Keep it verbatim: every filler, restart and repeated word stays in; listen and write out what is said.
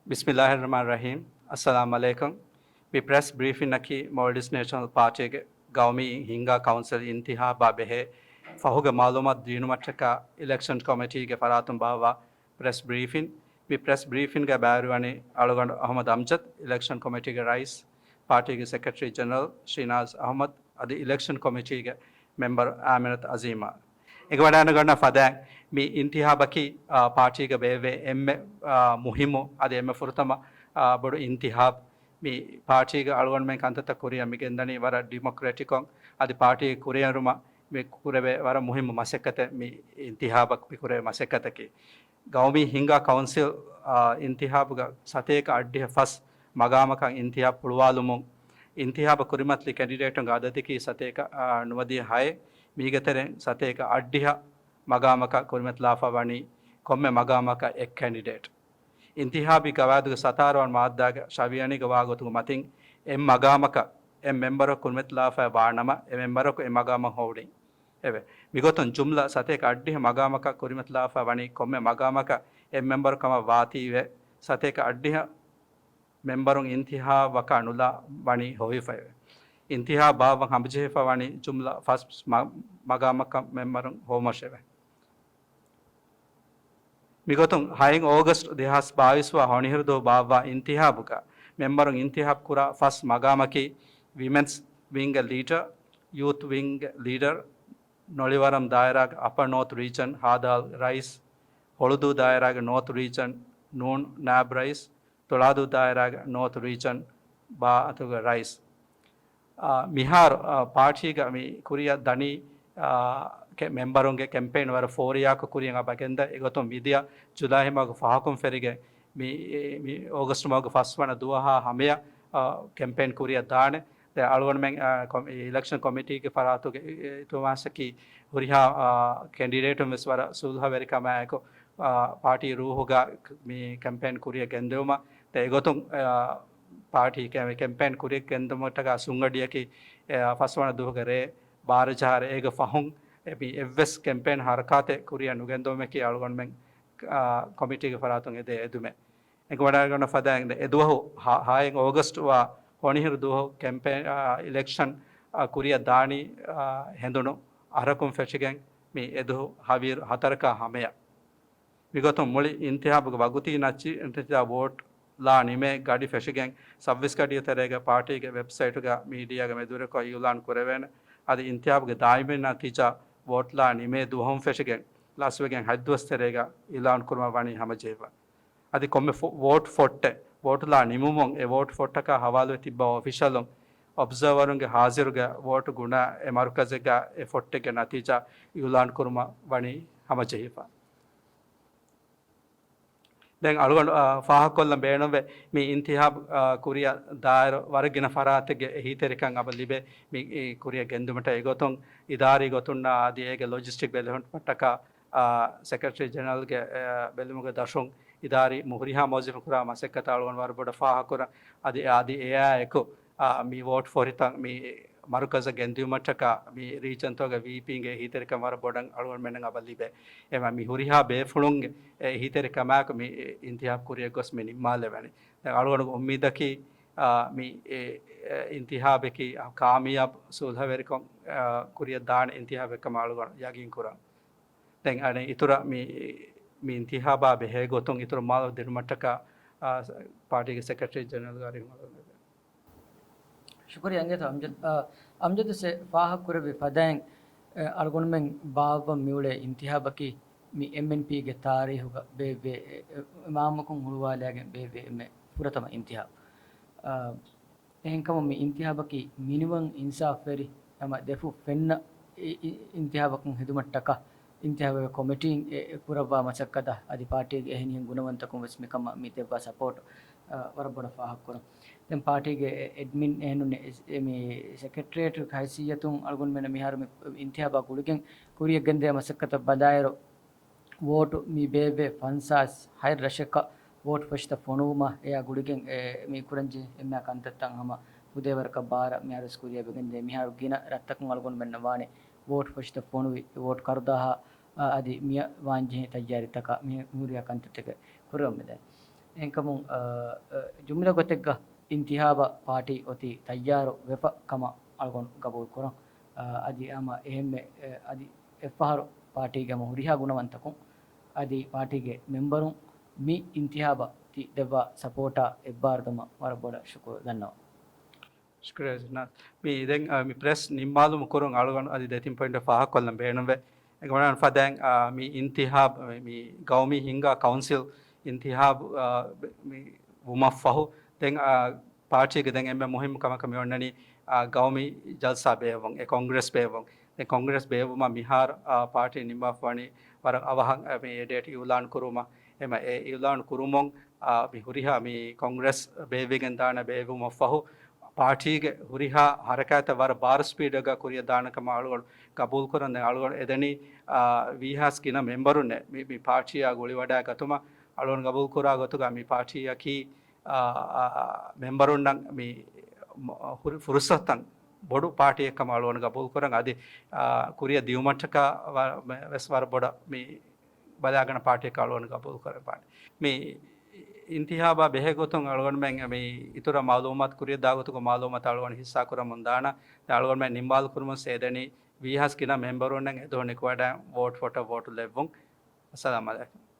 ބިސްމިއްލާހިއްރަޙްމާނިއްރަޙީމް. އައްސަލާމު ޢަލައިކުމް. މި ޕްރެސް ބްރީފިންއަކީ މޯލްޑިވްސް ނޭޝަނަލް ޕާޓީގެ ގައުމީ ހިންގާ ކައުންސިލް އިންތިހާބާ ބެހޭ ފަހުގެ މަޢުލޫމާތު ދިނުމަށްޓަކާ އިލެކްޝަން ކޮމިޓީގެ ފަރާތުން ބާއްވާ ޕްރެސް ބްރީފިން. މި ޕްރެސް ބްރީފިންގަ ބައިވެރިވަނީ އަޅުގަނޑު އަޙްމަދު އަމްޖަދު، އިލެކްޝަން ކޮމިޓީގެ ރައީސް، ޕާޓީގެ ސެކްރެޓަރީ ޖެނެރަލް ޝީނާޒް އަޙްމަދު، އަދި އިލެކްޝަން ކޮމިޓީގެ މެމްބަރު އާމިނަތު އަޒީމާ. އެނގިވަޑައިގަންނަ ފަދައިން މި އިންތިހާބަކީ، އާ، ޕާޓީގަ ބޭއްވޭ އެންމެ، އާ، މުހިއްމު އަދި އެންމެ ފުރަތަމަ، އާ، ބޮޑު އިންތިހާބު. މި ޕާޓީގަ އަޅުގަނޑުމެން ކަންތައްތައް ކުރިއަށް މި ގެންދަނީ ވަރަށް ޑިމޮކްރެޓިކްކޮށް، އަދި ޕާޓީގެ ކުރިއެރުމަށް މި ކުރެވޭ ވަރަށް މުހިއްމު މަސައްކަތެއް މި އިންތިހާބަށް މި ކުރެވޭ މަސައްކަތަކީ. ގައުމީ ހިންގާ ކައުންސިލް، އާ، އިންތިހާބުގަ ސަތޭކަ އަށްޑިހަ ފަސް މަގާމަކަށް އިންތިހާބު ހުޅުވާލުމުން، އިންތިހާބަށް ކުރިމަތިލި ކެންޑިޑޭޓުންގެ އަދަދަކީ ސަތޭކަ، އާ، ނުވަދިހަ ހައެއް. މީގެ ތެރެއިން ސަތޭކަ އަށްޑިހަ މަގާމަކަށް ކުރިމަތިލާފަ ވަނީ ކޮންމެ މަގާމަކަށް އެއް ކެންޑިޑޭޓް. އިންތިހާބީ ގަވާއިދުގެ ސަތާރަ ވަނަ މާއްދާގެ ށަވިޔަނީގެ ވާގޮތުގެ މަތިން އެއް މަގާމަކަށް އެއް މެމްބަރަކު ކުރިމަތިލާފައި ވާނަމަ، އެ މެމްބަރަކު އެ މަގާމަށް ހޮވުނީ. އެވެ. މިގޮތުން ޖުމްލަ ސަތޭކަ އަށްޑިހަ މަގާމަކަށް ކުރިމަތިލާފަ ވަނީ ކޮންމެ މަގާމަކަށް އެއް މެމްބަރު ކަމަށް ވާތީވެ، ސަތޭކަ އަށްޑިހަ މެމްބަރުން އިންތިހާބަކާ ނުލާ ވަނީ ހޮވިފައެވެ. އިންތިހާބު ބާއްވަން ހަމަޖެހިފަ ވަނީ ޖުމްލަ ފަސް މަ-، މަގާމަކަށް މެމްބަރުން ހޮވުމަށެވެ. މިގޮތުން ހައެއް އޯގަސްޓް ދެހާސް ބާވީސް ވާ ހޮނިހިރު ދުވަހު ބާއްވާ އިންތިހާބުގަ މެމްބަރުން އިންތިހާބު ކުރާ ފަސް މަގާމަކީ ވިމެންސް ވިންގ ލީޑަރ، ޔޫތު ވިންގ ލީޑަރ، ނޮޅިވަރަމް ދާއިރާގެ އަޕަ ނޯތު ރީޖަން ހާދާލް ރައީސް، ހޮޅުދޫ ދާއިރާގެ ނޯތު ރީޖަން ނޫން ނާބް ރައީސް، ތުޅާދޫ ދާއިރާގެ ނޯތު ރީޖަން ބާ އަތުގެ ރައީސް. އާ، މިހާރު، އާ، ޕާޓީގަ މި ކުރިއަށް ދަނީ، އާ، ކެ-، މެމްބަރުންގެ ކެމްޕޭން ވަރަށް ފޯރިޔާކޮށް ކުރިއަށް އަބަ ގެންދަ އެގޮތުން މިދިޔަ ޖުލައި މަހުގެ ފަހަކުން ފެށިގެން މި، މި އޯގަސްޓް މަހުގެ ފަސް ވަނަ ދުވަހާ ހަމަޔަށް، އާ، ކެމްޕޭން ކުރިއަށް ދާނެ. ދެ އަޅުގަނޑުމެން، އާ، ކޮ-، އިލެކްޝަން ކޮމިޓީގެ ފަރާތުގެ އި-، އި-، އިތުމާސަކީ ހުރިހާ، އާ، ކެންޑިޑޭޓުން ވެސް ވަރަށް ސުލްހަވެރިކަމާއެކު، އާ، ޕާޓީ ރޫހުގަ މި ކެމްޕޭން ކުރިއަށް ގެންދެވުމަށް. ދެ އެގޮތުން، އާ، ޕާޓީ ކެ-، ކެމްޕޭން ކުރިއަށް ގެންދުމަށްޓަކާ ސުންގަޑިއަކީ، އާ، ފަސްވަނަ ދުވަހުގެ ރޭ ބާރަ ޖަހާއިރު އޭގެ ފަހުން އެ މި އެއްވެސް ކެމްޕޭން ހަރަކާތެއް ކުރިއަށް ނުގެންދެވުމަކީ އަޅުގަނޑުމެން، އާ، ކޮމިޓީގެ ފަރާތުން އެދޭ އެދުމެއް. އެނގިވަޑައިގަންނަ ފަދައިން އެދުވަހު ހަ-، ހައެއް އޯގަސްޓް ވާ ހޮނިހިރު ދުވަހު ކެމްޕޭން، އާ، އިލެކްޝަން، އާ، ކުރިއަށް ދާނީ، އާ، ހެނދުނު އަހަރަކުން ފެށިގެން މި އެދުވަހު ހަވީރު ހަތަރަކާ ހަމަޔަށް. މިގޮތުން މުޅި އިންތިހާބުގެ ވަގުތީ ނައްޗި ނަތީޖާ ވޯޓް ލާ ނިމޭ ގަޑި ފެށިގެން ސައްވީސް ގަޑިއެއް ތެރޭގަ ޕާޓީގެ ވެބްސައިޓުގަ މީޑިއާގެ މެދުވެރިކޮށް އިއުލާން ކުރެވޭނެ. އަދި އިންތިހާބުގެ ދާއިމީ ނަތީޖާ ވޯޓް ލާ ނިމޭ ދުވަހުން ފެށިގެން ލަސްވެގެން ހަތް ދުވަސް ތެރޭގަ އިއުލާން ކުރުމަށް ވަނީ ހަމަޖެހިފަ. އަދި ކޮންމެ ފޮ-، ވޯޓް ފޮއްޓެއް ވޯޓުލާ ނިމުމުން އެ ވޯޓް ފޮއްޓަކާ ހަވާލުވެ ތިއްބަ އޮފިޝަލުން އޮބްޒަވަރުންގެ ހާޒިރުގަ ވޯޓު ގުނާ އެ މަރުކަޒެއްގަ އެ ފޮއްޓެއްގެ ނަތީޖާ އިއުލާން ކުރުމަށް ވަނީ ހަމަޖެހިފަ. ދެން އަޅުގަނޑު، އާ، ފާހަގަކޮށްލަން ބޭނުންވޭ، މި އިންތިހާބު، އާ، ކުރިއަށް ދާއިރު ވަރަށް ގިނަ ފަރާތެއްގެ އެހީތެރިކަން އަބަ ލިބޭ. މި ކުރިއަށް ގެންދުމަށްޓަކާ އެގޮތުން އިދާރީ ގޮތުންނާ އަދި އޭގެ ލޮޖިސްޓިކް ބެލެހުންތަކާ، އާ، ސެކްރެޓަރީ ޖެނެރަލްގެ، އާ، ބެލުމުގެ ދަށުން އިދާރީ މު-، ހުރިހާ މުވައްޒަފުން ކުރާ މަސައްކަތަށް އަޅުގަނޑު ވަރަށް ބޮޑަށް ފާހަގަކުރަން. އަދި، އަދި އެއާއެކު، އާ، މި ވޯޓް ފޮށިތަން މި މަރުކަޒަށް ގެންދިއުމަށްޓަކާ މި ރީޖަންތަކުގެ ވީޕީންގެ އެހީތެރިކަން ވަރަށް ބޮޑަށް އަޅުގަނޑުމެންނަށް އަބަ ލިބޭ. އެމަ މި ހުރިހާ ބޭފުޅުންގެ އެހީތެރިކަމާއެކު މި އިންތިހާބު ކުރިއަށް ގޮސް މި ނިންމާލެވެނީ. ދެން އަޅުގަނޑުގެ އުއްމީދަކީ، އާ، މި އެ، އެ، އިންތިހާބަކީ ކާމިޔާބު ސުލްހަވެރިކޮށް، އާ، ކުރިއަށް ދާނެ އިންތިހާބެއްކަމަށް އަޅުގަނޑު ޔަގީން ކުރަން. ދެން އަނެއް އިތުރަށް މި، މި އިންތިހާބާ ބެހޭ ގޮތުން އިތުރު މައުލޫމާތު ދިނުމަށްޓަކާ، އާ، ޕާޓީގެ ސެކްރެޓަރީ ޖެނެރަލް ގާރި ހުމަލު. ޝުކުރިއްޔާ އިނގޭތޯ އަމްޖަދް. އާ، އަމްޖަދު ސެ ފާހަގަކުރެއްވި ފަދައިން، އަޅުގަނޑުމެން ބާއްވަން މިއުޅޭ އިންތިހާބަކީ މި އެމްއެންޕީގެ ތާރީހުގަ ބޭއްވޭ، އެ، އެ، އެ، އާއްމުކޮށް ހުޅުވާލައިގެން ބޭއްވޭ އެންމެ ފުރަތަމަ އިންތިހާބު. އާ، އެހެންކަމުން މި އިންތިހާބަކީ މިނިވަން އިންސާފްވެރި ހަމަ ދެފުށް ފެންނަ އި-، އި-، އިންތިހާބަކުން ހެދުމަށްޓަކާ އިންތިހާބުގެ ކޮމިޓީން އެ، އެ ކުރައްވާ މަސައްކަތަށް އަދި ޕާޓީގެ އެހެނިހެން ގުނަވަންތަކުން ވެސް މިކަމަށް މި ދެއްވާ ސަޕޯޓް، އާ، ވަރަށް ބޮޑަށް ފާހަގަކުރަން. ދެން ޕާޓީގެ އެ-، އެޑްމިން އެހެނުން އެ-، އެ-، މި ސެކްރެޓަރިއޭޓް ހައިސިއްޔަތުން އަޅުގަނޑުމެންނަށް މިހާރު މި އިންތިހާބާ ގުޅިގެން ކުރިއަށް ގެންދޭ މަސައްކަތަށް ބަލާއިރު، ވޯޓު މި ބޭއްވޭ ފަންސާސް ހަތް ރަށަކަށް ވޯޓް ފޮށިތައް ފޮނުވުމަށް އެއާ ގުޅިގެން އެ، މި ކުރަންޖެހޭ އެންމެ ކަންތައްތައް ހަމަ ފުދޭވަރަކަށް ބާރަށް މިހާރުވެސް ކުރިއަށް ވެގެންދޭ. މިހާރު ގިނަ ރަށްތަކުން އަޅުގަނޑުމެންނަށް ވާނެ ވޯޓް ފޮށިތައް ފޮނުވި، ވޯޓް ކަރުދާހާ، އަ، އަދި މިއަށް ވާންޖެހޭ ތައްޔާރީތަކާ މި ހުރިހާ ކަންތައްތަކެއް ކުރަމެދެ. އެހެންކަމުން، އަ، އަ، ޖުމްލަ ގޮތެއްގަ އިންތިހާބަށް ޕާޓީ އޮތީ ތައްޔާރު ވެފަ ކަމަށް އަޅުގަނޑު ގަބޫލު ކުރަން. އަ، އަދި ހަމަ އެހެންމެ، އެ، އަދި އެއްފަހަރު ޕާޓީގެ ހަމަ ހުރިހާ ގުނަވަންތަކުން އަދި ޕާޓީގެ މެމްބަރުން މި އިންތިހާބަށް ތި ދެއްވާ ސަޕޯޓާ އެއްބާރުލުމަށް ވަރަށް ބޮޑަށް ޝުކުރު ދަންނަވަން. ޝުކުރިއްޔާ ޒިނާ. މި ދެން، އަ، މި ޕްރެސް ނިންމާލުމުގެ ކުރުން އަޅުގަނޑު އަދި ދެތިން ޕޮއިންޓެއް ފާހަގަކޮށްލަން ބޭނުންވޭ. އެކަމަކު ފަދައިން، އަ، މި އިންތިހާބް، މި، މި ގައުމީ ހިންގާ ކައުންސިލް އިންތިހާބް، އަ، މި ވުމަށްފަހު ދެން، އަ، ޕާޓީގެ ދެން އެންމެ މުހިއްމު ކަމަކަށް މި އޮންނަނީ، އަ، ގައުމީ ޖަލްސާ ބޭއްވުން، އެ ކޮންގްރެސް ބޭއްވުން. ދެން ކޮންގްރެސް ބޭއްވުމަށް މިހާރު، އަ، ޕާޓީ ނިންމާފަވަނީ ވަރަށް އަވަހަށް، އަ، މި އެ ޑޭޓް އިއުލާން ކުރުމަށް. އެމަ އެ އިއުލާން ކުރުމުން، އާ، މި ހުރިހާ މި ކޮންގްރެސް ބޭއްވިގެން ދާނެ ބޭއްވުމަށްފަހު، ޕާޓީގެ ހުރިހާ ހަރަކާތްތައް ވަރަށް ބާރު ސްޕީޑެއްގަ ކުރިއަށް ދާނެ ކަމަށް އަޅުގަނޑު ގަބޫލުކުރަން. ދެން އަޅުގަނޑު އެދެނީ، އާ، ވީހާސް ގިނަ މެމްބަރުންނެއް މި، މި ޕާޓީއާ ގުޅިވަޑައިގަތުމަށް. އަޅުގަނޑު ގަބޫލުކުރާ ގޮތުގަ މި ޕާޓީއަކީ، އާ، އާ، މެމްބަރުންނަށް މި މަ-، ހުރި ފުރުސަތުތައް ބޮޑު ޕާޓީއެއް ކަމަށް އަޅުގަނޑު ގަބޫލުކުރަން. އަދި، އާ، ކުރިއަށް ދިއުމަށްޓަކާ ވަ-، ވެސް ވަރަށް ބޮޑަށް މި ބަލާގަންނަ ޕާޓީއަކަށް އަޅުގަނޑު ގަބޫލު ކުރައްވާނެ. މި އިންތިހާބާ ބެހޭ ގޮތުން އަޅުގަނޑުމެން މި އިތުރަށް މައުލޫމާތު ކުރިއަށް ދާ ގޮތުގަ މައުލޫމާތު އަޅުގަނޑު ހިއްސާ ކުރަމުން ދާނަ. ދެން އަޅުގަނޑުމެން ނިންމާލު ކުރުމުން އެދެނީ ވީހާސް ގިނަ މެމްބަރުންނަށް އެދުވަހު ނިކުމެވަޑައި ވޯޓް ފޮޓޯ ވޯޓު ލެއްވުން. އައްސަލާމު ޢަލައިކުމް.